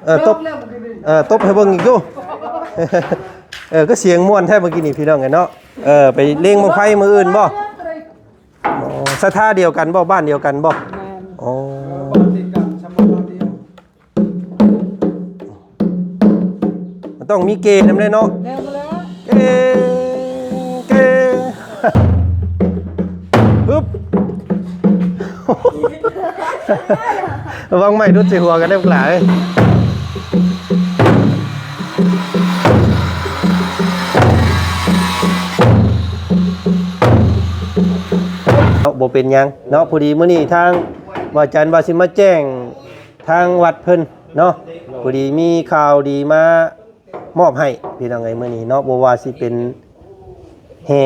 ເອີ ຕົບ ເອີ ຕົບໃຫ້ເບິ່ງອີກຢູ່. ເອີ ກໍສຽງມ່ວນແທ້ເມື່ອກີ້ນີ້ພີ່ນ້ອງເອີຍເນາະ. ເອີ ໄປເລັງບັ້ງໄຟມື້ອື່ນບໍ່? ອໍ ສະຖາດຽວກັນບໍ່? ບ້ານດຽວກັນບໍ່? ແມ່ນ. ອໍ ບ້ານຕິດກັນ ສຳປະທານດຽວ. ມັນຕ້ອງມີເກນຳແຫຼະເນາະ. ແມ່ນແລ້ວ. ເກ ເກ ຮຶບ ລະວັງໄມ້ຫຼຸດໃສ່ຫົວກັນເດີພວກຫຼາຍ. ເນາະ ບໍ່ເປັນຫຍັງເນາະ. ພໍດີມື້ນີ້ທາງບ່າວຈັນວ່າຊິມາແຈ້ງທາງວັດເພິ່ນເນາະ, ພໍດີມີຂ່າວດີມາມອບໃຫ້ພີ່ນ້ອງເອີຍ ມື້ນີ້ເນາະ. ບໍ່ວ່າຊິເປັນແຫ່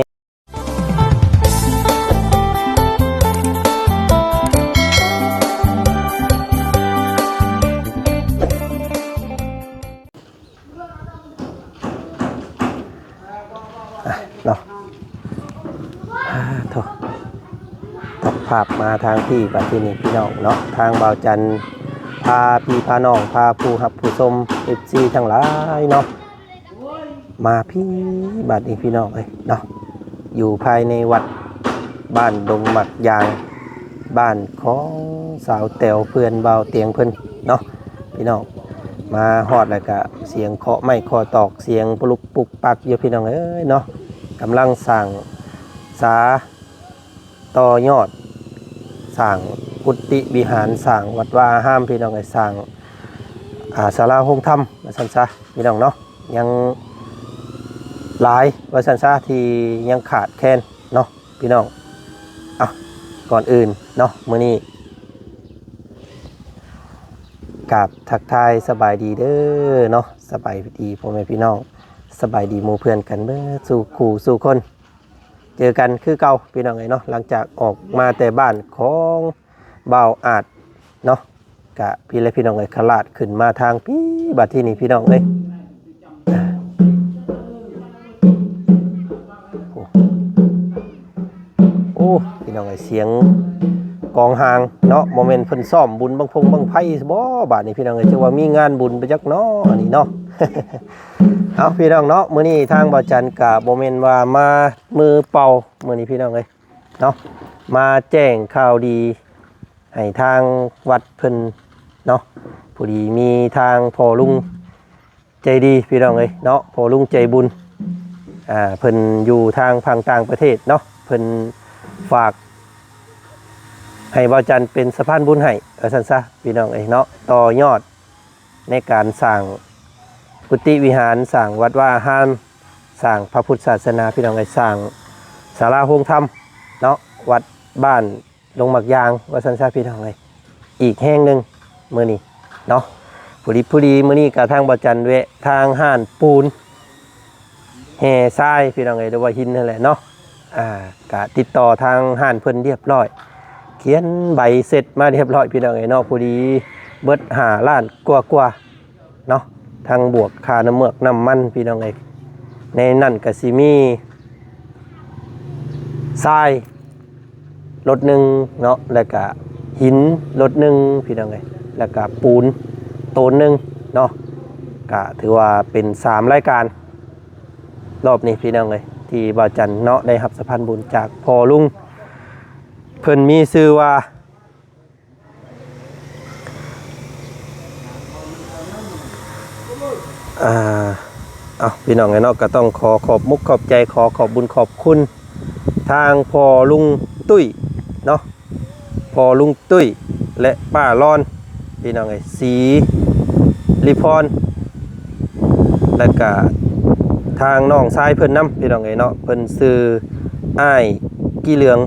ອ່ະ ເນາະ ອ່າ ໂທ ຕັດພາບມາທາງພີ້ບາດທີນີ້ພີ່ນ້ອງເນາະ. ທາງບ່າວຈັນພາພີ່ພານ້ອງ ພາຜູ້ຮັບຜູ້ຊົມ ເອັຟຊີ ທັງຫຼາຍເນາະ ມາພີ້ບາດນີ້ພີ່ນ້ອງເອີຍເນາະ, ຢູ່ພາຍໃນວັດບ້ານດົງໝາກຢາງ ບ້ານຂອງສາວແຕວ ເພື່ອນບ່າວຕຽງເພິ່ນເນາະພີ່ນ້ອງ. ມາຮອດແລ້ວກະສຽງເຄາະໄມ້ເຄາະຕອກ ສຽງປຸລຸກປຸກປັກຢູ່ພີ່ນ້ອງເອີຍເນາະ. ກຳລັງສ້າງສາຕໍ່ຍອດ ສ້າງກຸຕິວິຫານ ສ້າງວັດວາອາຮາມພີ່ນ້ອງເອີຍ, ສ້າງ ອ່າ ສາລາໂຮງທຳວ່າຊັ້ນຊະ ພີ່ນ້ອງເນາະ. ຍັງຫຼາຍວ່າຊັ້ນຊະ ທີ່ຍັງຂາດແຄນເນາະພີ່ນ້ອງ. ເອົ້າ ກ່ອນອື່ນເນາະ ມື້ນີ້ກາບທັກທາຍສະບາຍດີເດີເນາະ, ສະບາຍດີພໍ່ແມ່ພີ່ນ້ອງ, ສະບາຍດີໝູ່ເພື່ອນກັນເບິດສູ່ຄູ່ສູ່ຄົນ. ເຈີກັນຄືເກົ່າພີ່ນ້ອງເອີຍເນາະ, ຫຼັງຈາກອອກມາແຕ່ບ້ານຂອງບ່າວອາດເນາະ. ກະພີ້ແຫຼະພີ່ນ້ອງເອີຍ, ຂະລາດຂຶ້ນມາທາງພີ້ ບາດທີນີ້ພີ່ນ້ອງເອີຍ. ໂອ້ ໂອ້ ພີ່ນ້ອງເອີຍ, ສຽງກອງຮາງເນາະ, ບໍ່ແມ່ນເພິ່ນຊ້ອມບຸນບັ້ງຟົງບັ້ງໄຟບໍ? ບາດນີ້ພີ່ນ້ອງເອີຍ, ຈັກວ່າມີງານບຸນໄປຈັກເນາະ ອັນນີ້ເນາະ. ເອົາ ພີ່ນ້ອງເນາະ, ມື້ນີ້ທາງບ່າວຈັນກະບໍ່ແມ່ນວ່າມາມືເປົ່າ ມື້ນີ້ພີ່ນ້ອງເອີຍ ເນາະ, ມາແຈ້ງຂ່າວດີໃຫ້ທາງວັດເພິ່ນເນາະ. ພໍດີມີທາງພໍ່ລຸງໃຈດີພີ່ນ້ອງເອີຍເນາະ, ພໍ່ລຸງໃຈບຸນ ອ່າ ເພິ່ນຢູ່ທາງຝັ່ງຕ່າງປະເທດເນາະ, ເພິ່ນຝາກໃຫ້ບ່າວຈັນເປັນສະພານບຸນໃຫ້ ວ່າຊັ້ນຊະ ພີ່ນ້ອງເອີຍເນາະ, ຕໍ່ຍອດ ໃນການສ້າງກຸຕິວິຫານ, ສ້າງວັດວາອາຮາມ, ສ້າງພະພຸດທະສາສະໜາ ພີ່ນ້ອງເອີຍ, ສ້າງສາລາໂຮງທຳເນາະ, ວັດບ້ານດົງໝາກຢາງ ວ່າຊັ້ນຊະ ພີ່ນ້ອງເອີຍ, ອີກແຫ່ງໜຶ່ງມື້ນີ້ເນາະ. ພໍດີ ພໍດີມື້ນີ້ກະທາງບ່າວຈັນແວະທາງຮ້ານປູນ ແຮ່ຊາຍ ພີ່ນ້ອງເອີຍ ຫຼືວ່າຫີນຫັ້ນແຫຼະເນາະ. ອ່າ ກະຕິດຕໍ່ທາງຮ້ານເພິ່ນລຽບຮ້ອຍ, ຂຽນໃບເສັດມາລຽບຮ້ອຍ ພີ່ນ້ອງເອີຍເນາະ. ພໍດີເບິດຫ້າລ້ານກວ່າໆເນາະ, ທັງບວກຄ່ານ້ຳເມືອກນ້ຳມັນ ພີ່ນ້ອງເອີຍ. ໃນນັ້ນກະຊິມີຊາຍ ລົດໜຶ່ງເນາະ, ແລ້ວກະຫີນລົດໜຶ່ງ ພີ່ນ້ອງເອີຍ, ແລ້ວກະປູນໂຕນໜຶ່ງເນາະ. ກະຖືວ່າເປັນສາມລາຍການ ລອບນີ້ ພີ່ນ້ອງເອີຍ, ທີ່ບ່າວຈັນເນາະ ໄດ້ຮັບສະພານບຸນຈາກພໍ່ລຸງ, ເພິ່ນມີຊື່ວ່າ ອ່າ ເອົາ ພີ່ນ້ອງເອີຍເນາະ, ກໍຕ້ອງຂໍຂອບມຸກຂອບໃຈ, ຂໍຂອບບຸນຂອບຄຸນທາງພໍ່ລຸງຕຸ້ຍເນາະ, ພໍ່ລຸງຕຸ້ຍ ແລະ ປ້າລອນ ພີ່ນ້ອງເອີຍ, ສີລິພອນ ແລະກະທາງນ້ອງຊາຍເພິ່ນນຳ ພີ່ນ້ອງເອີຍເນາະ. ເພິ່ນຊື່ອ້າຍກີ່ເຫຼືອງ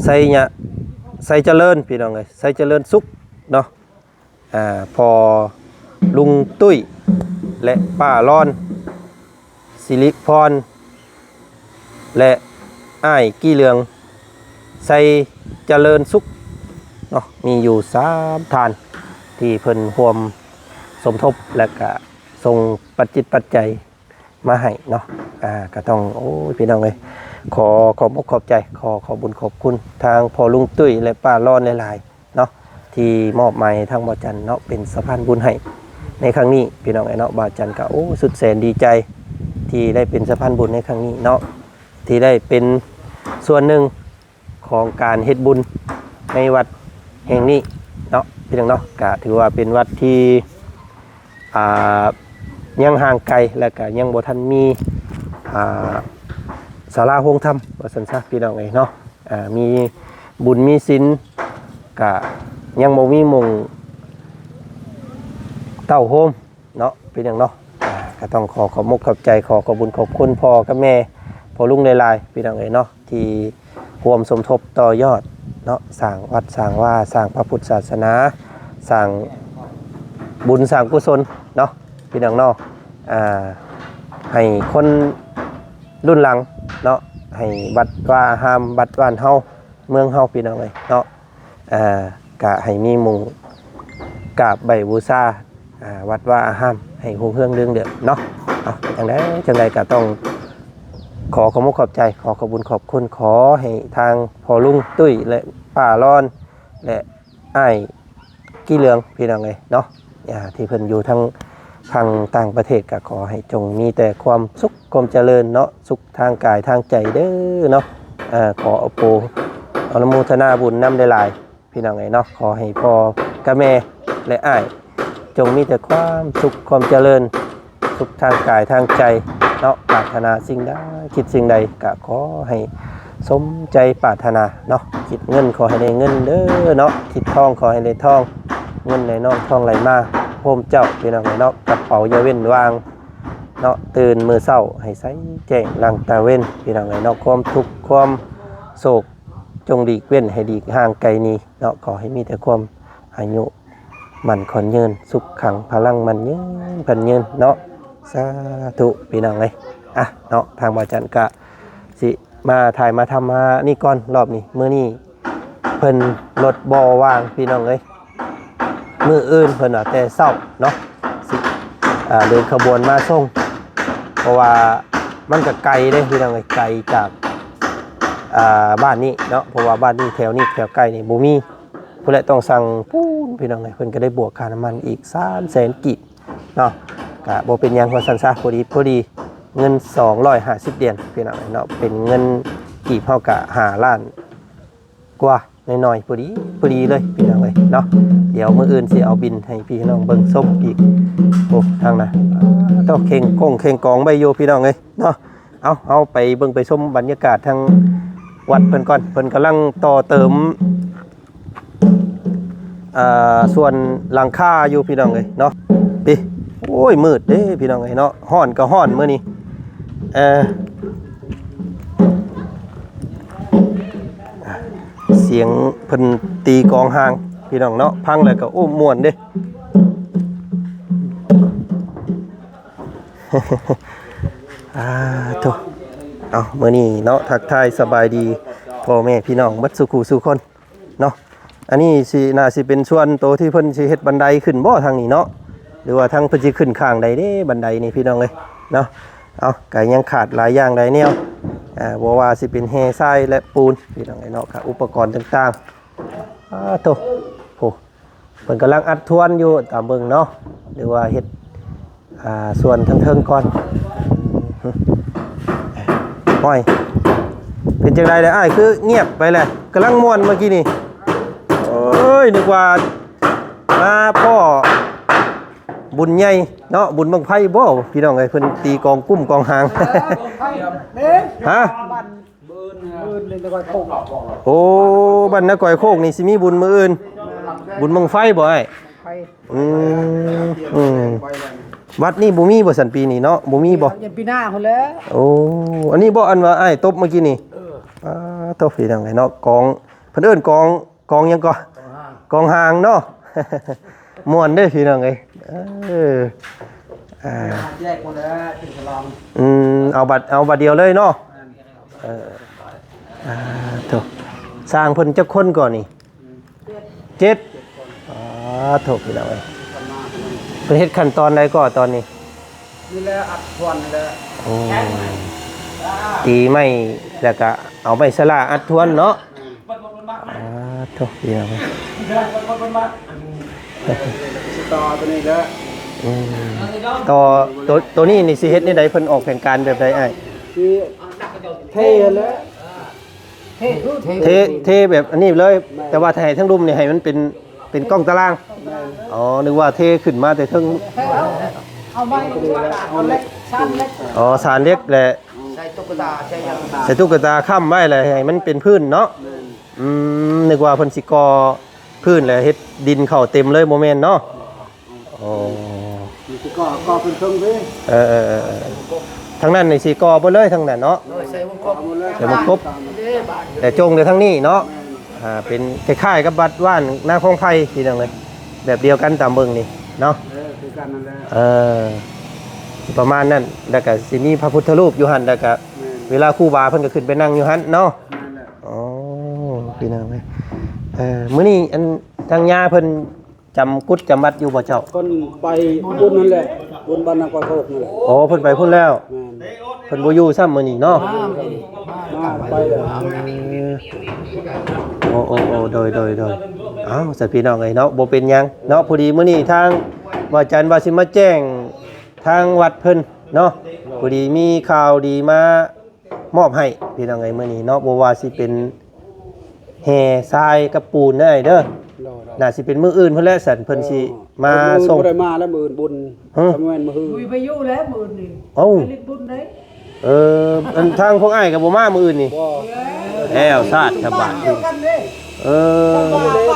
ໄຊຍະ ໄຊຈະເລີນ ພີ່ນ້ອງເອີຍ, ໄຊຈະເລີນສຸກເນາະ. ອ່າ ພໍ່ລຸງຕຸ້ຍ ແລະ ປ້າລອນ ສິລິພອນ ແລະ ອ້າຍກີ່ເຫຼືອງ ໄຊຈະເລີນສຸກເນາະ, ມີຢູ່ສາມທ່ານທີ່ເພິ່ນຮ່ວມສົມທົບ ແລະກະສົ່ງປັດຈິດປັດໄຈມາໃຫ້ເນາະ. ອ່າ ກະຕ້ອງ ໂອ້ຍ ພີ່ນ້ອງເອີຍ, ຂໍຂອບອົກຂອບໃຈ, ຂໍຂອບບຸນຂອບຄຸນທາງພໍ່ລຸງຕຸ້ຍ ແລະ ປ້າລອນຫຼາຍໆເນາະ. ທີ່ມອບໝາຍໃຫ້ທາງບ່າວຈັນເນາະ ເປັນສະພານບຸນໃຫ້ໃນຄັ້ງນີ້ ພີ່ນ້ອງເອີຍເນາະ. ບ່າວຈັນກໍ ໂອ້ ສຸດແສນດີໃຈທີ່ໄດ້ເປັນສະພານບຸນໃນຄັ້ງນີ້ເນາະ ທີ່ໄດ້ເປັນສ່ວນໜຶ່ງຂອງການເຮັດບຸນໃນວັດແຫ່ງນີ້ເນາະ ພີ່ນ້ອງເນາະ. ກໍຖືວ່າເປັນວັດທີ່ ອ່າ ຍັງຫ່າງໄກ ແລະກະຍັງບໍ່ທັນມີ ອ່າ ສາລາໂຮງທຳ ວ່າຊັ້ນຊະ ພີ່ນ້ອງເອີຍເນາະ. ອ່າ ມີບຸນມີສິນ ກະຍັງບໍ່ມີໝ່ອງເຕົ້າໂຮມເນາະ ພີ່ນ້ອງເນາະ. ອ່າ ກະຕ້ອງຂໍຂອບມຸກຂອບໃຈ ຂໍຂອບບຸນຂອບຄຸນພໍ່ກັບແມ່ ພໍ່ລຸງຫຼາຍໆ ພີ່ນ້ອງເອີຍເນາະ ທີ່ຮ່ວມສົມທົບຕໍ່ຍອດເນາະ ສ້າງວັດສ້າງວາ ສ້າງພະພຸດສາສະໜາ ສ້າງບຸນສ້າງກຸສົນເນາະ ພີ່ນ້ອງເນາະ. ອ່າ ໃຫ້ຄົນລຸ້ນຫຼັງເນາະ ໃຫ້ວັດວາອາຮາມ ວັດບ້ານເຮົາ ເມືອງເຮົາ ພີ່ນ້ອງເອີຍເນາະ. ອ່າ ກະໃຫ້ມີໝ່ອງກາບໄຫວ້ບູຊາ ອ່າ ວັດວາອາຮາມໃຫ້ຮຸ່ງເຮືອງເຮືອງເດີມເນາະ. ເອົາ ຈັ່ງໃດ ຈັ່ງໃດກໍຕ້ອງຂໍຂອບມຸກຂອບໃຈ ຂໍຂອບບຸນຂອບຄຸນ ຂໍໃຫ້ທາງພໍ່ລຸງຕຸ້ຍ ແລະ ປ້າລອນ ແລະ ອ້າຍກີ່ເຫຼືອງ ພີ່ນ້ອງເອີຍເນາະ ອ່າ ທີ່ເພິ່ນຢູ່ທາງຝັ່ງຕ່າງປະເທດ ກໍຂໍໃຫ້ຈົ່ງມີແຕ່ຄວາມສຸກຄວາມຈະເລີນເນາະ ສຸກທາງກາຍທາງໃຈເດີເນາະ. ເອີ ຂໍອະໂປ ອະນຸໂມທະນາບຸນນຳຫຼາຍໆ ພີ່ນ້ອງເອີຍເນາະ. ຂໍໃຫ້ພໍ່ກັບແມ່ ແລະ ອ້າຍ ຈົ່ງມີແຕ່ຄວາມສຸກຄວາມຈະເລີນ ສຸກທາງກາຍທາງໃຈເນາະ. ປາດຖະໜາສິ່ງໃດ ຄິດສິ່ງໃດ ກະຂໍໃຫ້ສົມໃຈປາດຖະໜາເນາະ. ຄິດເງິນຂໍໃຫ້ໄດ້ເງິນເດີເນາະ ຄິດທອງຂໍໃຫ້ໄດ້ທອງ ເງິນໄຫຼນອງທອງໄຫຼມາໂຮມເຈົ້າ ພີ່ນ້ອງເອີຍເນາະ. ກະເປົາຢ່າເວັ້ນວ່າງເນາະ ຕື່ນມື້ເຊົ້າໃຫ້ໃສແຈ້ງຫຼັງຕາເວັນ ພີ່ນ້ອງເອີຍເນາະ. ຄວາມທຸກຄວາມໂສກ ຈົ່ງຫຼີກເວັ້ນໃຫ້ຫຼີກຫ່າງໄກໜີເນາະ. ຂໍໃຫ້ມີແຕ່ຄວາມອາຍຸໝັ້ນຂວັນຍືນ ສຸກຂັງພະລັງໝັ້ນຍືນພັນຍືນເນາະ. ສາທຸ ພີ່ນ້ອງເອີຍ. ອ່ະ ເນາະ ທາງບ່າວຈັນກະຊິມາຖ່າຍມາທຳມານີ້ກ່ອນ ລອບນີ້ ມື້ນີ້ເພິ່ນລົດບໍ່ວ່າງ ພີ່ນ້ອງເອີຍ. ມື້ອື່ນເພິ່ນວ່າແຕ່ເຊົ້າເນາະ ຊິ ອ່າ ເດີນຂະບວນມາສົ່ງ ເພາະວ່າມັນກໍໄກເດ້ ພີ່ນ້ອງເອີຍ ໄກຈາກ ອ່າ ບ້ານນີ້ເນາະ ເພາະວ່າບ້ານນີ້ ແຖວນີ້ ແຖວໃກ້ນີ້ບໍ່ມີ. ພຸ້ນແຫຼະ ຕ້ອງສັ່ງພຸ້ນ ພີ່ນ້ອງເອີຍ. ເພິ່ນກໍໄດ້ບວກຄ່ານ້ຳມັນອີກສາມແສນກີບເນາະ ກະບໍ່ເປັນຫຍັງວ່າຊັ້ນຊະ ພໍດີ ພໍດີ ເງິນສອງຮ້ອຍຫ້າສິບຫຼຽນ ພີ່ນ້ອງເອີຍເນາະ ເປັນເງິນກີບເຮົາກະຫ້າລ້ານ ກວ່າໜ້ອຍໆ ພໍດີ ພໍດີເລີຍ ພີ່ນ້ອງເອີຍເນາະ. ດຽວມື້ອື່ນຊິເອົາບິນໃຫ້ພີ່ນ້ອງເບິ່ງຊົມອີກ. ໂອ້ ທາງນັ້ນ ໂຕ ເຄັ່ງກົງເຄັ່ງກອງໄວ້ຢູ່ ພີ່ນ້ອງເອີຍເນາະ. ເອົາ ເຮົາໄປເບິ່ງໄປຊົມບັນຍາກາດທາງວັດເພິ່ນກ່ອນ ເພິ່ນກຳລັງຕໍ່ເຕີມ ອ່າ ສ່ວນຫຼັງຄາຢູ່ ພີ່ນ້ອງເອີຍເນາະ. ປິ ໂອ້ຍ ມືດເດ້ ພີ່ນ້ອງເອີຍເນາະ ຮ້ອນກໍຮ້ອນມື້ນີ້. ເອີ ສຽງເພິ່ນຕີກອງຮ່າງ ພີ່ນ້ອງເນາະ ຟັງແລ້ວກໍ ໂອ້ ມ່ວນເດ້. ອາ ໂທ້ ເອົາ ມື້ນີ້ເນາະ ທັກທາຍສະບາຍດີພໍ່ແມ່ພີ່ນ້ອງເບິດສູ່ຄູ່ສູ່ຄົນເນາະ. ອັນນີ້ຊິ ໜ້າຊິເປັນສ່ວນໂຕທີ່ເພິ່ນຊິເຮັດບັນໄດຂຶ້ນບໍ່ ທາງນີ້ເນາະ ຫຼືວ່າທາງເພິ່ນຊິຂຶ້ນຂ້າງໃດເດ້ ບັນໄດນີ້ ພີ່ນ້ອງເອີຍເນາະ. ເອົາ ກໍຍັງຂາດຫຼາຍຢ່າງຫຼາຍແນວ ອ່າ ບໍ່ວ່າຊິເປັນແຮ່ຊາຍ ແລະ ປູນ ພີ່ນ້ອງເອີຍເນາະ ກະອຸປະກອນຕ່າງໆ. ອາ ໂທ້ ໂອ້ ເພິ່ນກຳລັງອັດທວນຢູ່ ຕາມເບິ່ງເນາະ ຫຼືວ່າເຮັດ ອ່າ ສ່ວນເທິງໆກ່ອນ. ໂອ້ຍ ເປັນຈັ່ງໃດແລະອ້າຍ ຄືງຽບໄປແລະ? ກຳລັງມ່ວນເມື່ອກີ້ນີ້. ໂອ້ຍ ນຶກວ່າມາພໍ້ບຸນໃຫຍ່ເນາະ ບຸນບັ້ງໄຟບໍ່ ພີ່ນ້ອງເອີຍ ເພິ່ນຕີກອງກຸ້ມກອງຫາງ. ຮະ? ໂອ້ ບ້ານນາກອຍໂຄກນີ້ຊິມີບຸນມື້ອື່ນ ບຸນບັ້ງໄຟບໍ່ອ້າຍ? ໄຟ ອືມ ອືມ ວັດນີ້ບໍ່ມີບໍ່ຊັ້ນ ປີນີ້ເນາະ ບໍ່ມີບໍ່? ຍັງປີໜ້າພຸ້ນແຫຼະ. ໂອ້ ອັນນີ້ບໍ່ ອັນວ່າອ້າຍຕົບເມື່ອກີ້ນີ້? ເອີ ອາ ຕົບ ພີ່ນ້ອງເອີຍເນາະ ກອງ ເພິ່ນເອີ້ນກອງ ກອງຫຍັງກໍ? ກອງຮ່າງເນາະ. ມ່ວນເດ້ ພີ່ນ້ອງເອີຍ ເອີ ອ່າ ແຍກໝົດແລ້ວ ເປັນສະລອງ ອືມ ເອົາບັດ ເອົາບັດດຽວເລີຍເນາະ. ເອີ ອ່າ ໂທ້ ຊ່າງເພິ່ນຈັກຄົນກ່ອນນີ້? ເຈັດ ອໍ ໂທ້ ພີ່ນ້ອງເອີຍ ເພິ່ນເຮັດຂັ້ນຕອນໃດກໍຕອນນີ້? ນີ້ແຫຼະ ອັດທວນນີ້ແຫຼະ. ໂອ້ ຕີໄມ້ ແລ້ວກະເອົາໄມ້ສະຫຼາອັດທວນເນາະ. ອ່າ ໂທ້ ພີ່ນ້ອງເອີຍ ເພິ່ນມາ ຊິຕໍ່ຕົວນີ້ແຫຼະ ອືມ ຕໍ່ໂຕ ໂຕນີ້ນີ້ຊິເຮັດແນວໃດ ເພິ່ນອອກແຜນການແບບໃດອ້າຍ? ຊິເທຫັ້ນແຫຼະ ເທ ເທແບບອັນນີ້ເລີຍ ແມ່ນ ແຕ່ວ່າຖ້າໃຫ້ທັງລຸ່ມນີ້ໃຫ້ມັນເປັນ ເປັນກ້ອງຕາລາງ ແມ່ນ ອໍ ນຶກວ່າເທຂຶ້ນມາແຕ່ເທິງ ເອົາໄມ້ ເອົາເຫຼັກ ຊານເຫຼັກ ອໍ ຊານເຫຼັກແຫຼະ ໃສ່ຕຸກກະຕາ ໃສ່ຫຍັງ ໃສ່ຕຸກກະຕາຄ້ຳໄວ້ແຫຼະ ໃຫ້ມັນເປັນພື້ນເນາະ ແມ່ນ ອືມ ນຶກວ່າເພິ່ນຊິກໍ່ພື້ນແຫຼະ ເຮັດດິນເຂົ້າເຕັມເລີຍ ບໍ່ແມ່ນເນາະ? ອໍ ນີ້ຊິກໍ່ ກໍ່ເປັນເທິງເດ້ ເອີໆໆໆ ທາງນັ້ນນີ້ຊິກໍ່ເບິດເລີຍທາງນັ້ນເນາະ ໃສ່ວົງກົບ ໃສ່ວົງກົບ ແຕ່ຈົ່ງແຕ່ທາງນີ້ເນາະ ແມ່ນ ອ່າ ເປັນຄ້າຍໆກັບວັດບ້ານນາຄອງໄຜ່ ພີ່ນ້ອງເອີຍ ແບບດຽວກັນຕາມເບິ່ງນີ້ເນາະ ເອີ ຄືກັນນັ້ນແຫຼະ ເອີ ປະມານນັ້ນ ແລ້ວກະຊິມີພະພຸດທະຮູບຢູ່ຫັ້ນ ແລ້ວກະ ແມ່ນ ເວລາຄູບາເພິ່ນກະຂຶ້ນໄປນັ່ງຢູ່ຫັ້ນເນາະ ແມ່ນແຫຼະ ອໍ ພີ່ນ້ອງເອີຍ ເອີ ມື້ນີ້ອັນທາງຍາເພິ່ນ ຈຳກຸດຈຳວັດຢູ່ບໍ່ເຈົ້າ? ເພິ່ນໄປບຸນນັ້ນແຫຼະ ບຸນບ້ານນາກອຍໂຄກນັ້ນແຫຼະ ອໍ ເພິ່ນໄປພຸ້ນແລ້ວ ແມ່ນ ເພິ່ນບໍ່ຢູ່ຊ້ຳມື້ນີ້ເນາະ ມາມື້ນີ້ ມາ ໄປແລ້ວ ໂອ້ ໂອ້ ໂອ້ ໂດຍ ໂດຍ ໂດຍ ເອົ້າ ຊັ້ນພີ່ນ້ອງເອີຍເນາະ ບໍ່ເປັນຫຍັງເນາະ ພໍດີມື້ນີ້ທາງວາຈັນວ່າຊິມາແຈ້ງທາງວັດເພິ່ນເນາະ ພໍດີມີຂ່າວດີມາ ມອບໃຫ້ພີ່ນ້ອງເອີຍ ມື້ນີ້ເນາະ ບໍ່ວ່າຊິເປັນແຮ່ຊາຍກັບປູນເດີອ້າຍເດີ ໂດຍໆ ໜ້າຊິເປັນມື້ອື່ນພຸ້ນແຫຼະ ສັນເພິ່ນຊິ ເອີ ມາສົ່ງ ມື້ອື່ນບໍ່ໄດ້ມາແລ້ວ ມື້ອື່ນບຸນ ຮະ ກໍແມ່ນມື້ອື່ນ ບໍ່ໄປຢູ່ແລ້ວມື້ອື່ນນີ້ ເອົ້າ ໄປຫຼິ້ນບຸນເດ້ ເອີ ອັນທາງພວກອ້າຍກໍບໍ່ມາມື້ອື່ນນີ້ ບໍ່ ແລ້ວຊາດຊະບາດ ເອີ ເດ້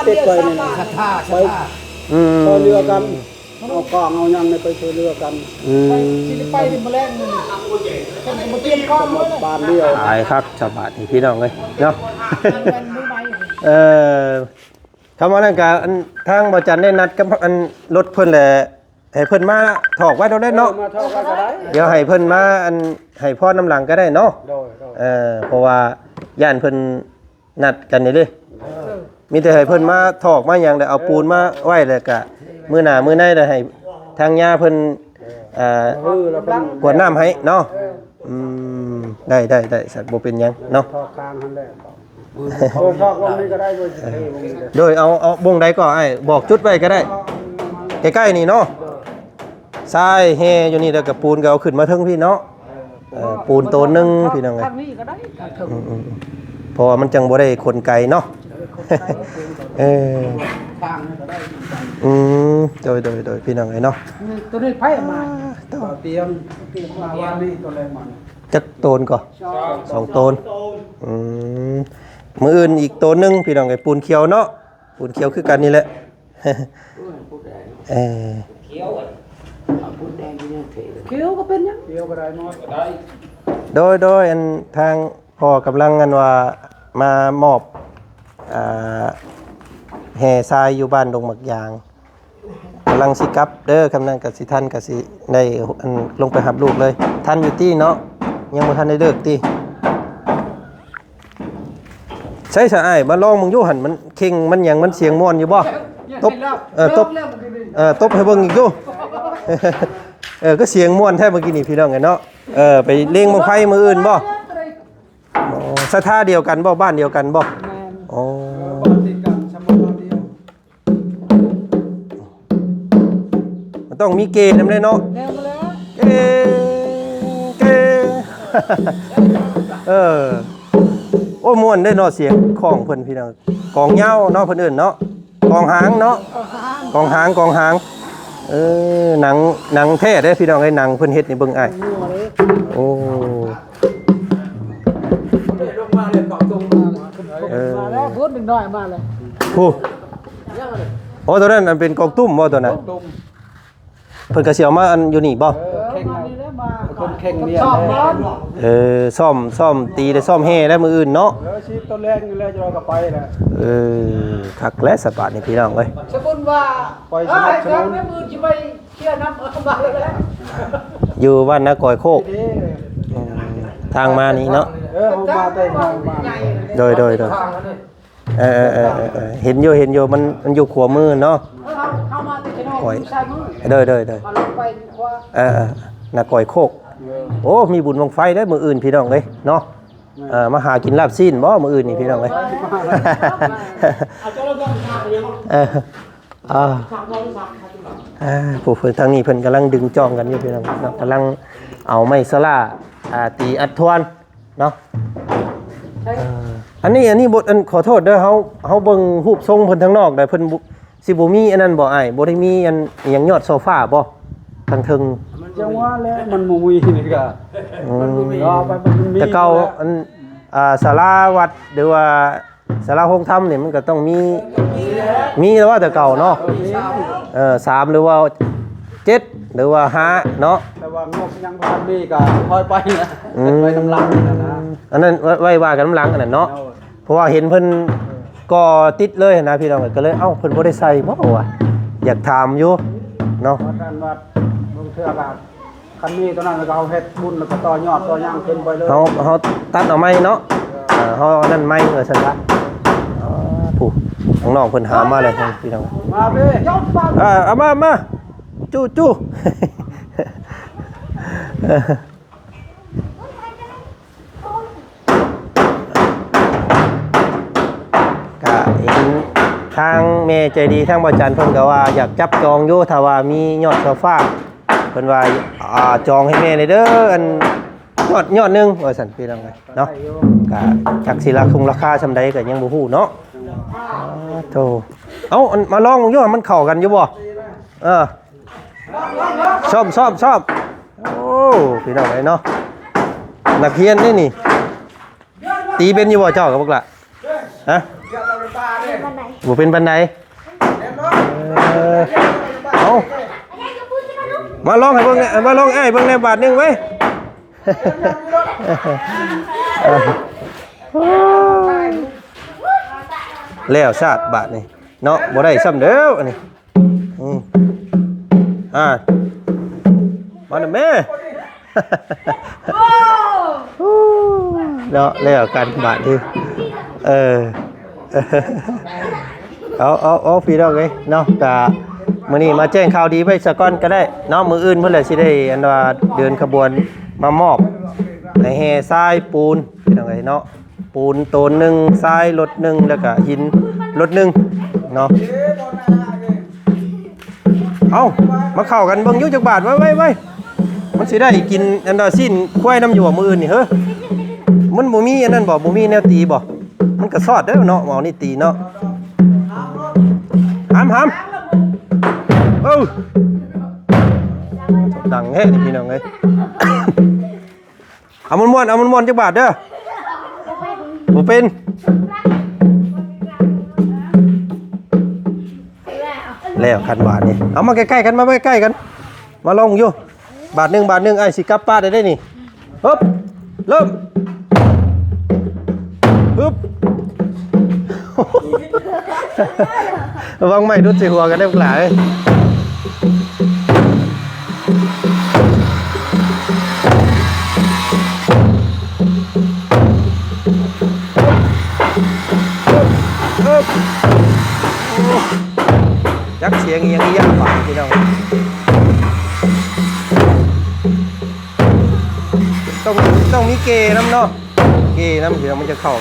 ຕິດໄວ້ນີ້ນະ ສັດທາ ສັດທາ ອືມ ຊ່ອຍເຫຼືອກັນ ເອົາກອງເອົາຫຍັງນີ້ໄປຊ່ວຍເຫຼືອກັນ ອືມ ຊິໄປມື້ແລງນີ້ ເພິ່ນບໍ່ຕຽມກອງເລີຍ ບາດດຽວ ຕາຍຄັກຊະບາດນີ້ພີ່ນ້ອງເອີຍເນາະ ເອີ ຄຳວ່ານັ້ນກະ ອັນ ທາງບໍ່ຈັນໄດ້ນັດກັບ ອັນ ລົດເພິ່ນແຫຼະ ໃຫ້ເພິ່ນມາຖອກໄວ້ໂດດເນາະ ເອີ ມາຖອກໄວ້ກໍໄດ້ ດຽວໃຫ້ເພິ່ນມາ ອັນ ໃຫ້ພອນນຳຫຼັງກໍໄດ້ເນາະ ໂດຍໆ ເອີ ເພາະວ່າຢ້ານເພິ່ນ ນັດກັນນີ້ເດ້ ເອີ ມີແຕ່ໃຫ້ເພິ່ນມາຖອກມາຫຍັງ ແລ້ວເອົາ ເອີ ປູນມາໄວ້ ແລ້ວກະມື້ໜ້າມື້ໃນ ແລ້ວໃຫ້ທາງຍາເພິ່ນ ເອີ ເອີ ແລ້ວເພິ່ນກວດນ້ຳໃຫ້ເນາະ ເອີ ອືມ ໄດ້ ໄດ້ ໄດ້ ສັດ ບໍ່ເປັນຫຍັງເນາະ ຖອກຂ້າງຫັ້ນແຫຼະ ເອີ ຖອກວງນີ້ກໍໄດ້ ບໍ່ຊິເທວງນີ້ເດ້ ໂດຍ ເອົາ ເອົາ ວງໃດກໍອ້າຍ ບອກຈຸດໄວ້ກໍໄດ້ ໃກ້ໆນີ້ເນາະ ຊາຍແຮ່ຢູ່ນີ້ ແລ້ວກໍປູນກໍເອົາຂຶ້ນມາເທິງພີ້ເນາະ ເອີ ເອີ ປູນໂຕນໜຶ່ງພີ່ນ້ອງເອີຍ ທາງນີ້ກໍໄດ້ ອືມໆ ເພາະວ່າມັນຈັ່ງບໍ່ໄດ້ຂົນໄກເນາະ ເອີ ເອີ ທາງນີ້ກໍໄດ້ ອືມ ໂດຍໆໆ ພີ່ນ້ອງເອີຍເນາະ ໂຕນີ້ໃຜເອົາມາ ໂຕ ຕຽມ ຕຽມມາວານນີ້ ໂຕແລກມາ ຈັກໂຕນກໍ ສອງ ສອງໂຕນ ອືມ ມື້ອື່ນອີກໂຕນໜຶ່ງ ພີ່ນ້ອງເອີຍ ປູນຂຽວເນາະ ປູນຂຽວຄືກັນນີ້ແຫຼະ ໂອ້ຍ ປູນແດງ ເອີ ຂຽວ ອະ ອາ ປູນແດງຢູ່ໃນເທ ຂຽວກໍເປັນຫຍັງ ຂຽວກໍໄດ້ໝົດ ໂດຍ ໂດຍ ອັນທາງພໍ່ກຳລັງ ອັນວ່າມາມອບ ອ່າ ແຮ່ຊາຍຢູ່ບ້ານດົງໝາກຢາງ ກຳລັງຊິກັບເດີ ຄຳນັ້ນກໍຊິທັນ ກໍຊິໄດ້ ອັນ ລົງໄປຮັບລູກເລີຍ ທັນຢູ່ຕິເນາະ ຍັງບໍ່ທັນໄດ້ເລີກຕິ? ໃສສະອ້າຍ ມາລອງເບິ່ງຢູ່ຫັ້ນ ມັນເຄັ່ງ ມັນຫຍັງ ມັນສຽງມ່ວນຢູ່ບໍ່? ຕົບ ເອີ ຕົບ ເອີ ຕົບໃຫ້ເບິ່ງອີກດູ ເອີ ກໍສຽງມ່ວນແທ້ເມື່ອກີ້ນີ້ ພີ່ນ້ອງເອີຍເນາະ ເອີ ໄປເລັງບັ້ງໄຟມື້ອື່ນບໍ່? ອໍ ສັດທາດຽວກັນບໍ່? ບ້ານດຽວກັນບໍ່? ແມ່ນ ອໍ ເອີ ບ້ານຕິດກັນ ສຳມະນາດຽວ ມັນຕ້ອງມີເກນຳເດ້ເນາະ ແນວມາແລ້ວ ເກ ເກ ເອີ ໂອ້ ມ່ວນເດ້ເນາະ ສຽງຂອງເພິ່ນພີ່ນ້ອງ ກອງຍາວເນາະ ເພິ່ນເອີ້ນເນາະ ກອງຫາງເນາະ ກອງຫາງ ກອງຫາງ ເອີ ໜັງ ໜັງແທ້ເດ້ພີ່ນ້ອງເອີຍ ໜັງເພິ່ນເຮັດໃຫ້ເບິ່ງອ້າຍ ໂອ້ ເອີ ມາແລ້ວ ພຸ້ນເດັກນ້ອຍມາແລ້ວ ຜູ້ ໂອ້ ຕົວນັ້ນອັນເປັນກອງຕຸ້ມບໍ່ຕົວນັ້ນ? ເພິ່ນກໍຊິເອົາມາອັນຢູ່ນີ້ບໍ່? ເອີ ເພິ່ນເຄັ່ງວຽກ ເອີ ຊ້ອມ ຊ້ອມຕີ ແລະ ຊ້ອມແຫ່ແລ້ວມື້ອື່ນເນາະ ເອີ ຊິຕອນແລງນີ້ແຫຼະ ຈະເຮົາກໍໄປແລ້ວ ເອີ ຄັກແລ້ວສະບາດນີ້ພີ່ນ້ອງເອີຍ ສະບຸນວ່າ ໄປສະໜັບສະໜູນ ມື້ອື່ນຊິໄປເຊຍນຳ ເອີ ມາແລ້ວ ຢູ່ບ້ານນາກອຍໂຄກ ເດ້ ອືມ ທາງມານີ້ເນາະ ເອີ ເຮົາມາແຕ່ທາງບ້ານ ໂດຍ ໂດຍ ໂດຍ ເອີ ເອີ ເອີ ເອີ ເອີ ເຫັນຢູ່ ເຫັນຢູ່ ມັນ ມັນຢູ່ຂວາມືເນາະ ເອີ ເຮົາ ເຮົາມາແຕ່ຊະນອກ ຂ້ອຍ ຢູ່ຊ້າຍມື ໂດຍ ໂດຍ ໂດຍ ເຮົາລົງໄປຂວາ ເອີ ເອີ ນາກອຍໂຄກ ເອີ ໂອ້ ມີບຸນບັ້ງໄຟເດ້ມື້ອື່ນພີ່ນ້ອງເອີຍເນາະ ເອີ ມາຫາກິນລາບຊີ້ນບໍ່ມື້ອື່ນນີ້ພີ່ນ້ອງເອີຍ? ເອີ ອ່າ ອ່າ ຜູ້ເພິ່ນທາງນີ້ເພິ່ນກຳລັງດຶງຈອງກັນຢູ່ພີ່ນ້ອງເນາະ, ກຳລັງເອົາໄມ້ສະຫຼາ ອ່າ ຕີອັດທວນເນາະ. ເອີ ອັນນີ້ ອັນນີ້ບໍ່ ອັນ ຂໍໂທດເດີ ເຮົາ ເຮົາເບິ່ງຮູບຊົງເພິ່ນທາງນອກໄດ໋ ເພິ່ນບໍ່ ຊິບໍ່ມີອັນນັ້ນບໍ່ອ້າຍ? ບໍ່ໄດ້ມີອັນອີ່ຫຍັງຍອດໂຊຟາບໍ່ທາງເທິງ? ຈັ່ງວ່າແຫຼະ ມັນບໍ່ມີນີ້ກະ ອືມ ເນາະ ໄປມັນມີ ແຕ່ເກົ່າ ອັນ ອ່າ ສາລາວັດ ຫຼືວ່າສາລາໂຮງທຳນີ້ ມັນກໍຕ້ອງມີ ມີແລ້ວວ່າແຕ່ເກົ່າເນາະ. ເອີ ມີ ເອີ ສາມ ຫຼືວ່າເຈັດ ຫຼືວ່າຫ້າເນາະ, ແຕ່ວ່າງົບຍັງບໍ່ທັນມີກໍຄ່ອຍໄປນະ ອືມ ໄປນຳຫຼັງນະ. ອັນນັ້ນໄວ້ ໄວ້ວ່າກັນນຳຫຼັງອັນນັ້ນເນາະ. ໂດຍ ເພາະວ່າເຫັນເພິ່ນ ເອີ ກໍ່ຕິດເລີຍຫັ້ນນະພີ່ນ້ອງ, ກໍເລີຍ ເອົ້າ ເພິ່ນບໍ່ໄດ້ໃສ່ບໍ່ວະ ຢາກຖາມຢູ່ເນາະ. ວ່າກັນວ່າ ເບິ່ງເທື່ອກໍ ຄັນມີຕົວນັ້ນແລ້ວກໍເຮົາເຮັດບຸນ ແລ້ວກໍຕໍ່ຍອດຕໍ່ຫຍັງຂຶ້ນໄປເລີຍ. ເຮົາ ເຮົາຕັດເອົາໃໝ່ເນາະ. ເອີ ເອີ ເຮົາອັນນັ້ນໃໝ່ ວ່າຊັ້ນຊະ. ອໍ ຜູ້ ທາງນ້ອງເພິ່ນຫາມາແລ້ວພີ່ນ້ອງ. ມາເວີຍ ເອີ ເອົາມາ ມາ ຈູ້ ຈູ້. ກະເຫັນທາງແມ່ໃຈດີທາງບໍ່ຈັນເພິ່ນກໍວ່າຢາກຈັບຈອງຢູ່ ຖ້າວ່າມີຍອດໂຊຟາ ເພິ່ນວ່າ ອ່າ ຈອງໃຫ້ແມ່ແດ່ເດີ ອັນຍອດ ຍອດໜຶ່ງ ວ່າຊັ້ນພີ່ນ້ອງເອີຍເນາະ. ກະຈັກຊິລາຄົງລາຄາສ່ຳໃດກໍຍັງບໍ່ຮູ້ເນາະ. ອໍ ໂທ ເອົ້າ ອັນ ມາລອງເບິ່ງຢູ່ ມັນເຂົ້າກັນຢູ່ບໍ່? ເອີ ຊ້ອມ ຊ້ອມ ຊ້ອມ. ໂອ້ ພີ່ນ້ອງເອີຍເນາະ ນັກຮຽນເດ້ນີ້. ຕີເປັນຢູ່ບໍ່ເຈົ້າກັບບັກຫຼ້າ? ຮະ? ບໍ່ເປັນປານໃດ. ເອີ ເອົາ ມາລອງໃຫ້ເບິ່ງແດ່ ມາລອງອ້າຍເບິ່ງແດ່ບາດໜຶ່ງເວີຍ. ແລ້ວຊາດບາດນີ້ເນາະ ບໍ່ໄດ້ຊ້ຳເດີອັນນີ້. ອືມ ອ່າ ມານຳແມ່. ເນາະ ແລ້ວກັນບາດນີ້. ເອີ ເອົາ ເອົາ ເອົາ ພີ່ນ້ອງເອີຍເນາະ, ກະມື້ນີ້ມາແຈ້ງຂ່າວດີໄວ້ສາກ່ອນກໍໄດ້ເນາະ. ມື້ອື່ນພຸ້ນແຫຼະຊິໄດ້ ອັນວ່າເດີນຂະບວນມາມອບໃຫ້ແຫ່ຊາຍປູນ ພີ່ນ້ອງເອີຍເນາະ. ປູນໂຕນໜຶ່ງ, ຊາຍລົດໜຶ່ງ ແລ້ວກະຫີນລົດໜຶ່ງເນາະ. ເອົ້າ ມາເຂົ້າກັນເບິ່ງຢູ່ຈັກບາດ. ໄວໆໆ ມັນຊິໄດ້ກິນອັນດາຊີ້ນຄວາຍນຳຢູ່ບໍ່ມື້ອື່ນນີ້ເຮີ? ມັນບໍ່ມີອັນນັ້ນບໍ່? ບໍ່ມີແນວຕີບໍ່? ມັນກະຊອດເດ້ເນາະ ເອົານີ້ຕີເນາະ. ຫາມໆ ເອີ ດັງແທ້ນີ້ພີ່ນ້ອງເອີຍ. ເອົາມ່ວນໆ ເອົາມ່ວນໆ ຈັກບາດເດີ. ບໍ່ເປັນ ແລ້ວຄັນບາດນີ້. ເອົາມາໃກ້ໆກັນ ມາໃກ້ໆກັນ ມາລອງຢູ່. ບາດໜຶ່ງ ບາດໜຶ່ງ ອ້າຍຊິກັບປາດໄດ້ເດ້ນີ້. ຮຶບ ເລີ່ມ ຮຶບ. ລະວັງໄມ້ຫຼຸດໃສ່ຫົວກັນເດີພວກຫຼາຍ. ຈັກສຽງອີ່ຫຍັງອີ່ຫຍັງບາດນີ້ພີ່ນ້ອງ. ຕ້ອງ ຕ້ອງມີເກນຳເນາະ. ເກນຳ ເດີ ມັນຈະເຂົ້າ.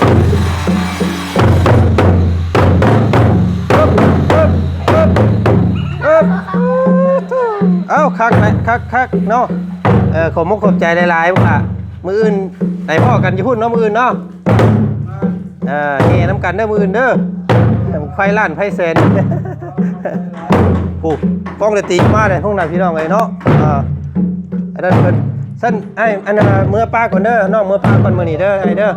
ເອີບ ເອີບ ເອີບ ເອີບ. ເອົ້າ ຄັກແຫຼະ ຄັກໆເນາະ. ເອີ ຂອບມຸກຂອບໃຈຫຼາຍໆ ພວກຫຼ້າ. ມື້ອື່ນໄດ້ພໍ້ກັນຢູ່ພຸ້ນເນາະ ມື້ອື່ນເນາະ. ເອີ ແຫ່ນຳກັນເດີມື້ອື່ນເດີ. ໄຟລ້ານໄຟແສນ. ໂອ້ ກ້ອງໄດ້ຕີມາເດ້ພວກນັ້ນ ພີ່ນ້ອງເອີຍເນາະ. ອ່າ ອັນນັ້ນເພິ່ນ ຊັ້ນອ້າຍ ອັນນັ້ນ ເມືອປາກ່ອນເດີ ນ້ອງເມືອປາກ່ອນມື້ນີ້ເດີ ອ້າຍເດີ.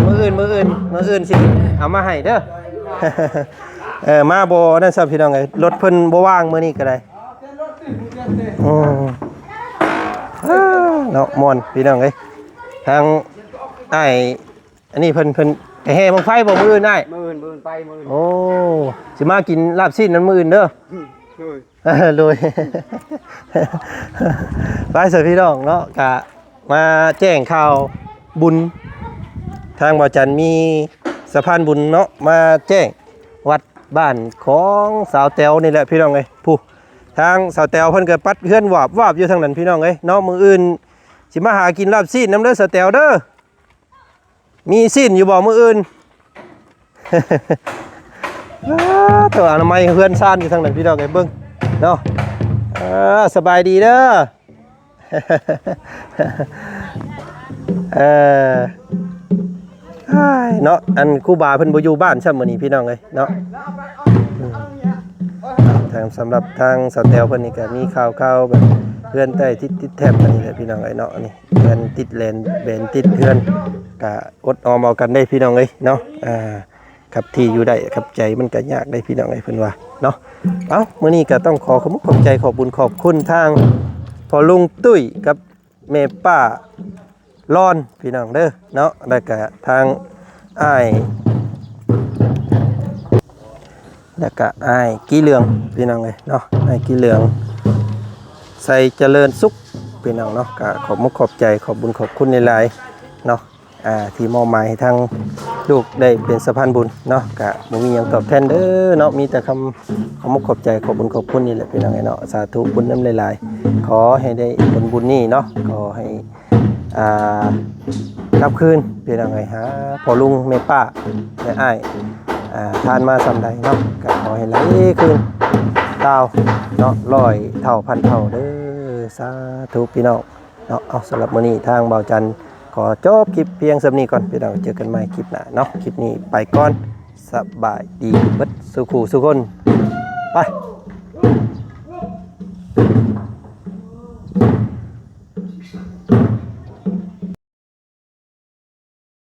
ມື້ອື່ນ ມື້ອື່ນ ມື້ອື່ນຊິເອົາມາໃຫ້ເດີ. ເອີ ມາບໍ່ນັ້ນຊ້ຳ ພີ່ນ້ອງເອີຍ ລົດເພິ່ນບໍ່ວ່າງມື້ນີ້ກໍໄດ້. ອືມ ເນາະ ມ່ວນ ພີ່ນ້ອງເອີຍ. ທາງອ້າຍ ອັນນີ້ເພິ່ນ ເພິ່ນໄປແຫ່ບັ້ງໄຟບໍ່ມື້ອື່ນອ້າຍ? ມື້ອື່ນ ມື້ອື່ນໄປ ມື້ອື່ນ. ໂອ້ ຊິມາກິນລາບຊີ້ນນຳມື້ອື່ນເດີ. ໂດຍ ໂດຍ. ໄປຊະພີ່ນ້ອງເນາະ ກະມາແຈ້ງຂ່າວບຸນ ທາງບ່າວຈັນມີສະພານບຸນເນາະ ມາແຈ້ງວັດບ້ານຂອງສາວແຕວນີ້ແຫຼະ ພີ່ນ້ອງເອີຍ. ຜູ້ ທາງສາວແຕວເພິ່ນກໍປັດເຮືອນວາບວາບຢູ່ທາງນັ້ນ ພີ່ນ້ອງເອີຍເນາະ. ມື້ອື່ນຊິມາຫາກິນລາບຊີ້ນນຳເດີ ສາວແຕວເດີ. ມີຊີ້ນຢູ່ບໍ່ມື້ອື່ນ? ອ້າ ໂຕອະນາໄມເຮືອນຊານຢູ່ທາງນັ້ນ ພີ່ນ້ອງເອີຍ ເບິ່ງເນາະ. ເອີ ສະບາຍດີເດີ. ເອີ ອ້າຍ ເນາະ ອັນຄູບາເພິ່ນບໍ່ຢູ່ບ້ານຊ້ຳມື້ນີ້ ພີ່ນ້ອງເອີຍເນາະ. ອືມ ທາງ ສຳລັບທາງສາວແຕວເພິ່ນນີ້ກໍມີຂ່າວໆ ແບບເຮືອນໃຕ້ຕິດ ຕິດແຖບກັນນີ້ແຫຼະ ພີ່ນ້ອງເອີຍເນາະ. ນີ້ເຮືອນຕິດແລນ ແບນຕິດເຮືອນ ກໍອົດອອມເອົາກັນເດ້ ພີ່ນ້ອງເອີຍເນາະ. ອ່າ ຄັບທີ່ຢູ່ໄດ້ ຄັບໃຈມັນກໍຍາກເດ້ ພີ່ນ້ອງເອີຍ ເພິ່ນວ່າເນາະ. ເອົ້າ ມື້ນີ້ກໍຕ້ອງຂໍຂອບມຸກຂອບໃຈ ຂອບບຸນຂອບຄຸນທາງພໍ່ລຸງຕຸ້ຍກັບແມ່ປ້າລອນ ພີ່ນ້ອງເດີເນາະ. ແລ້ວກໍທາງອ້າຍ ແລ້ວກະອ້າຍກີເຫຼືອງ ພີ່ນ້ອງເອີຍເນາະ, ອ້າຍກີເຫຼືອງ ໄຊຈະເລີນສຸກ ພີ່ນ້ອງເນາະ. ກະຂອບມຸກຂອບໃຈ ຂອບບຸນຂອບຄຸນຫຼາຍໆເນາະ ອ່າ ທີ່ມອບໝາຍໃຫ້ທາງລູກໄດ້ເປັນສະພານບຸນເນາະ. ກະບໍ່ມີຫຍັງຕອບແທນເດີເນາະ, ມີແຕ່ຄຳຂອບມຸກຂອບໃຈ ຂອບບຸນຂອບຄຸນນີ້ແຫຼະ ພີ່ນ້ອງເອີຍເນາະ. ສາທຸບຸນນຳຫຼາຍໆ, ຂໍໃຫ້ໄດ້ຜົນບຸນນີ້ເນາະ, ຂໍໃຫ້ ອ່າ ກັບຄືນ ພີ່ນ້ອງເອີຍ ຫາພໍ່ລຸງແມ່ປ້າແມ່ອ້າຍ ອ່າ ທານມາສ່ຳໃດເນາະ ກໍຂໍໃຫ້ໄຫຼຄືນ ຕາວເນາະ ຮ້ອຍເທົ່າພັນເທົ່າເດີ. ສາທຸ ພີ່ນ້ອງເນາະ. ເອົາ ສຳລັບມື້ນີ້ທາງບ່າວຈັນຂໍຈົບຄລິບພຽງສ່ຳນີ້ກ່ອນ ພີ່ນ້ອງ, ເຈີກັນໃໝ່ຄລິບໜ້າເນາະ. ຄລິບນີ້ໄປກ່ອນ, ສະບາຍດີເບິດສູ່ຄູ່ສູ່ຄົນ ໄປ.